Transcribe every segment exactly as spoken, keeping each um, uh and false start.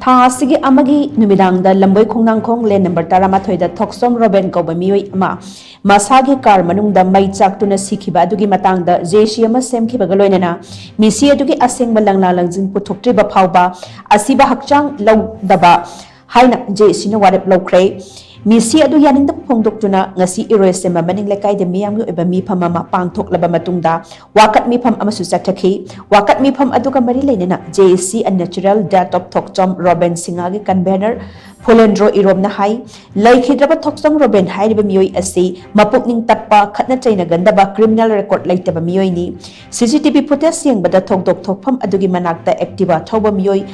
ꯊꯥ ꯑꯁꯤꯒꯤ ꯑꯃꯒꯤ ꯅꯨꯃꯤꯗꯥꯡꯗ ꯂꯝꯕꯣꯏ ꯈꯣꯡꯅꯥꯡꯈꯣꯡ ꯂꯦꯟ ꯅꯝꯕꯔ ꯇꯔꯥꯃꯥꯊꯣꯏꯗ ꯊꯣꯛꯆꯣꯝ ꯔꯣꯕꯦꯟ ꯀꯧꯕ ꯃꯤꯑꯣꯏ ꯑꯃ ꯃꯁꯥꯒꯤ ꯀꯥꯔ ꯃꯅꯨꯡꯗ ꯃꯩ ꯆꯥꯛꯇꯨꯅ ꯁꯤꯈꯤꯕ ꯑꯗꯨꯒꯤ ꯃꯇꯥꯡꯗ ꯖꯦ ꯁꯤ ꯑꯃ ꯁꯦꯝꯈꯤꯕꯒ ꯂꯣꯏꯅꯅ ꯃꯤꯁꯤ ꯑꯗꯨꯒꯤ ꯑꯁꯦꯡꯕ ꯂꯪꯂꯥ ꯂꯪꯖꯤꯟ ꯄꯨꯊꯣꯛꯇ꯭ꯔꯤꯕ ꯐꯥꯎꯕ ꯑꯁꯤꯕ ꯍꯛꯆꯥꯡ ꯂꯧꯗꯕ ꯍꯥꯏꯅ ꯖꯦ ꯁꯤꯅ ꯋꯥꯔꯦꯞ ꯂꯧꯈ꯭ꯔꯦ꯫ ꯃꯤꯁꯤ ꯑꯗꯨ ꯌꯥꯅꯤꯡꯗꯕ ꯐꯣꯡꯗꯣꯛꯇꯨꯅ ꯉꯁꯤ ꯏꯔꯣꯏꯁꯦꯝꯕ ꯃꯅꯤꯡ ꯂꯩꯀꯥꯏꯗ ꯃꯤꯌꯥꯝꯒꯤ ꯑꯣꯏꯕ ꯃꯤꯐꯝ ꯑꯃ ꯄꯥꯡꯊꯣꯛꯂꯕ ꯃꯇꯨꯡꯗ ꯋꯥꯀꯠ ꯃꯤꯐꯝ ꯑꯃꯁꯨ ꯆꯠꯊꯈꯤ꯫ ꯋꯥꯀꯠ ꯃꯤꯐꯝ ꯑꯗꯨꯒ ꯃꯔꯤ ꯂꯩꯅꯅ J A C Unnatural Death of Thokchom ꯔꯣꯕꯦꯟ ꯁꯤꯡꯍꯒꯤ convener ꯐꯨꯂꯦꯟꯗ꯭ꯔꯣ ꯏꯔꯣꯝꯅ ꯍꯥꯏ, ꯂꯩꯈꯤꯗ꯭ꯔꯕ ꯊꯣꯛꯆꯣꯝ ꯔꯣꯕꯦꯟ ꯍꯥꯏꯔꯤꯕ ꯃꯤꯑꯣꯏ ꯑꯁꯤ ꯃꯄꯨꯛꯅꯤꯡ ꯇꯞꯄ, ꯈꯠꯅ ꯆꯩꯅꯒꯟꯗꯕ, criminal record ꯂꯩꯇꯕ ꯃꯤꯑꯣꯏꯅꯤ꯫ C C T V footage ꯌꯦꯡꯕꯗ ꯊꯧꯗꯣꯛ ꯊꯣꯛꯐꯝ ꯑꯗꯨꯒꯤ ꯃꯅꯥꯛꯇ Activa ꯊꯧꯕ ꯃꯤꯑꯣꯏ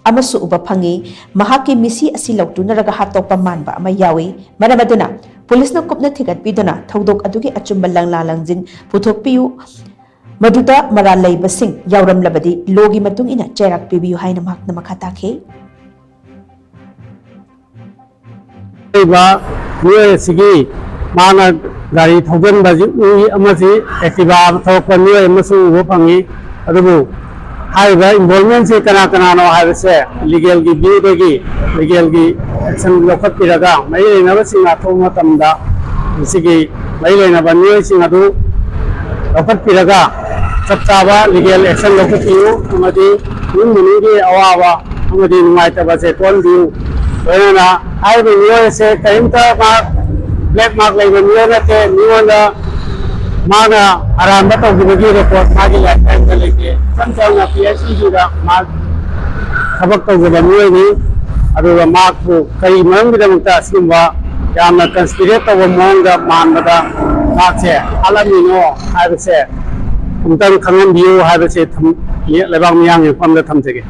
ꯑꯃꯁꯨ ꯎꯕ ꯐꯪꯏ꯫ ꯃꯍꯥꯛꯀꯤ ꯃꯤꯁꯤ ꯑꯁꯤ ꯂꯧꯇꯨꯅꯔꯒ ꯍꯥꯠꯇꯣꯛꯄ ꯃꯥꯟꯕ ꯑꯃ ꯌꯥꯎꯏ꯫ ꯃꯔꯝ ꯑꯗꯨꯅ ꯄꯨꯂꯤꯁꯅ ꯀꯨꯞꯅ ꯊꯤꯒꯠꯄꯤꯗꯨꯅ ꯊꯧꯗꯣꯛ ꯑꯗꯨꯒꯤ ꯑꯆꯨꯝꯕ ꯂꯪꯂꯥ ꯂꯪꯖꯤꯟ ꯄꯨꯊꯣꯛꯄꯤꯌꯨ꯫ ꯃꯗꯨꯗ ꯃꯔꯥꯜ ꯂꯩꯕꯁꯤꯡ ꯌꯥꯎꯔꯝꯂꯕꯗꯤ ꯂꯣꯒꯤ ꯃꯇꯨꯡ ꯏꯟꯅ ꯆꯩꯔꯥꯛ ꯄꯤꯕꯤꯌꯨ ꯍꯥꯏꯅ ꯃꯍꯥꯛꯅ ꯃꯈꯥ ꯇꯥꯈꯤ꯫ ꯂꯩꯕ ꯃꯤꯑꯣꯏ ꯑꯁꯤꯒꯤ ꯃꯥꯅ ꯒꯥꯔꯤ ꯊꯧꯖꯤꯟꯕꯁꯤ ꯎꯏ ꯑꯃꯁꯤ Activa ꯊꯧꯔꯛꯄ ꯃꯤꯑꯣꯏ ꯑꯃꯁꯨ ꯎꯕ ꯐꯪꯉꯤ꯫ ꯑꯗꯨꯕꯨ ꯍꯥꯏꯔꯤꯕ involvementꯁꯦ ꯀꯅꯥ ꯀꯅꯥꯅꯣ ꯍꯥꯏꯕꯁꯦ legalꯒꯤ viewꯗꯒꯤ legalꯒꯤ action ꯂꯧꯈꯠꯄꯤꯔꯒ ꯃꯔꯤ ꯂꯩꯅꯕꯁꯤꯡ ꯂꯥꯛꯊꯣꯛꯄ ꯃꯇꯝꯗ ꯃꯁꯤꯒꯤ ꯃꯔꯤ ꯂꯩꯅꯕ ꯃꯤꯑꯣꯏꯁꯤꯡ ꯑꯗꯨ ꯂꯧꯈꯠꯄꯤꯔꯒ ꯆꯞ ꯆꯥꯕ legal action ꯂꯧꯈꯠꯄꯤꯌꯨ ꯑꯃꯗꯤ ꯏꯃꯨꯡ ꯃꯅꯨꯡꯒꯤ ꯑꯋꯥꯕ ꯑꯃꯗꯤ ꯅꯨꯡꯉꯥꯏꯇꯕꯁꯦ ꯀꯣꯛꯍꯟꯕꯤꯌꯨ꯫ ꯂꯣꯏꯅꯅ ꯍꯥꯏꯔꯤꯕ ꯃꯤꯑꯣꯏ ꯑꯁꯦ ꯀꯔꯤꯝꯇ ꯃꯥ black mark ꯂꯩꯕ ꯃꯤꯑꯣꯏ ꯅꯠꯇꯦ꯫ ꯃꯤꯉꯣꯟꯗ ꯃꯥꯅ ꯑꯔꯥꯟꯕ ꯇꯧꯈꯤꯕꯒꯤ record ꯃꯥꯒꯤ lifetimeꯗ ꯂꯩꯇꯦ꯫ ꯏꯆꯝ ꯆꯝꯅ P S Eꯗ ꯃꯥ ꯊꯕꯛ ꯇꯧꯖꯕ ꯃꯤꯑꯣꯏꯅꯤ꯫ ꯑꯗꯨꯒ ꯃꯍꯥꯛꯄꯨ ꯀꯔꯤ ꯃꯔꯝꯒꯤꯗꯃꯛꯇ ꯑꯁꯤꯒꯨꯝꯕ ꯌꯥꯝꯅ conspirate ꯇꯧꯕ ꯃꯑꯣꯡꯗ ꯃꯥꯟꯕꯗ ꯃꯍꯥꯛꯁꯦ ꯍꯥꯠꯂꯝꯃꯤꯅꯣ ꯍꯥꯏꯕꯁꯦ ꯑꯃꯨꯛꯇꯪ ꯈꯪꯍꯟꯕꯤꯌꯨ ꯍꯥꯏꯕꯁꯦ ꯊꯝ-, ꯂꯩꯕꯥꯛ ꯃꯤꯌꯥꯝꯒꯤ ꯃꯐꯝꯗ ꯊꯝꯖꯒꯦ꯫